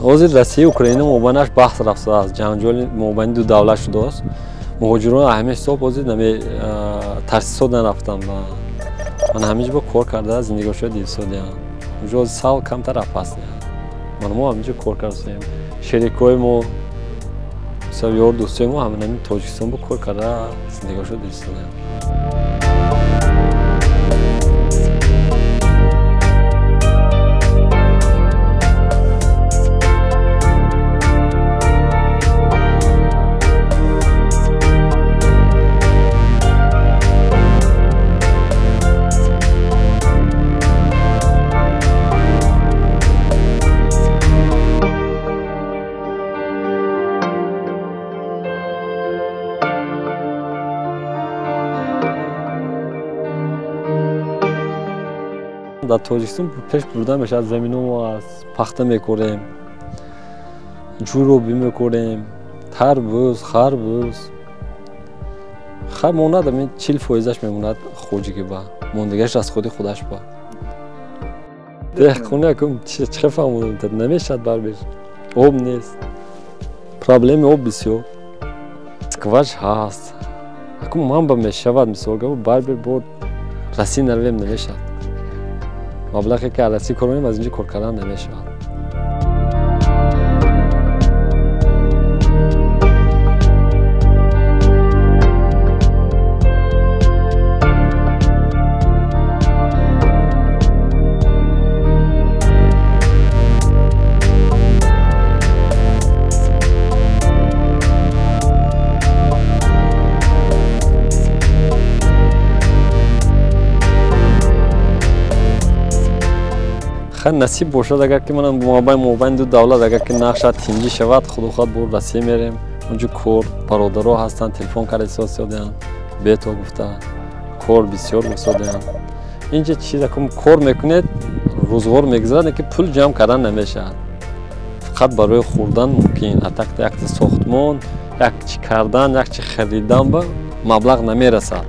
Ҳозир Россия Украина мобайнаш баҳс рафтааст, ҷанҷоли мобайни ду давлат шудааст. Муҳоҷирон ҳамин ҳисоб ҳозир тарсисод нарафтанд. Ман ҳамин ҷо кор карда зиндагиҳошо дидсодиям. Унҷо сал камтар афаст. Ман мо ҳамин ҷо кор кардем. Шерикҳои мо, мисол ёр дӯстои мо ҳамин ҳамин Тоҷикистон бо кор карда зиндагиҳошо дидсодиям. Дар Тоҷикистон пеш бурда мешавад, замино мо аст, пахта мекорем, ҷӯробӣ мекорем, тарбуз, харбуз. Хар монад, ами 40%-аш мемонад хоҷигӣ ба, мондагиаш аз худи худаш ба. Деҳқони акум чӣ фаҳмонад, намешавад барбеш. Об нест. Проблеми об бисёр. Скваж ҳаст. Акум ман ба мешавад, мисол гап, барбер бо Россия наравем намешавад. Маблағе ки аз Россия кор мекунем, аз инҷо кор кардан намешавад. Хай насиб бошад, агар ки манам мобайн ду давлат агар ки нақша тинҷӣ шавад, худо хоҳад бо Россия мерем. Онҷо кор бародаро ҳастанд, телефон карда истодианд, бето гуфта кор бисёр гуфтодианд. Инҷа чиз акум кор мекунед, рӯзғор мегузарад, ки пул ҷамъ кардан намешавад. Фақат барои хӯрдан мумкин. Атакта якта сохтмон, як чи кардан, як чи харидан ба маблағ намерасад.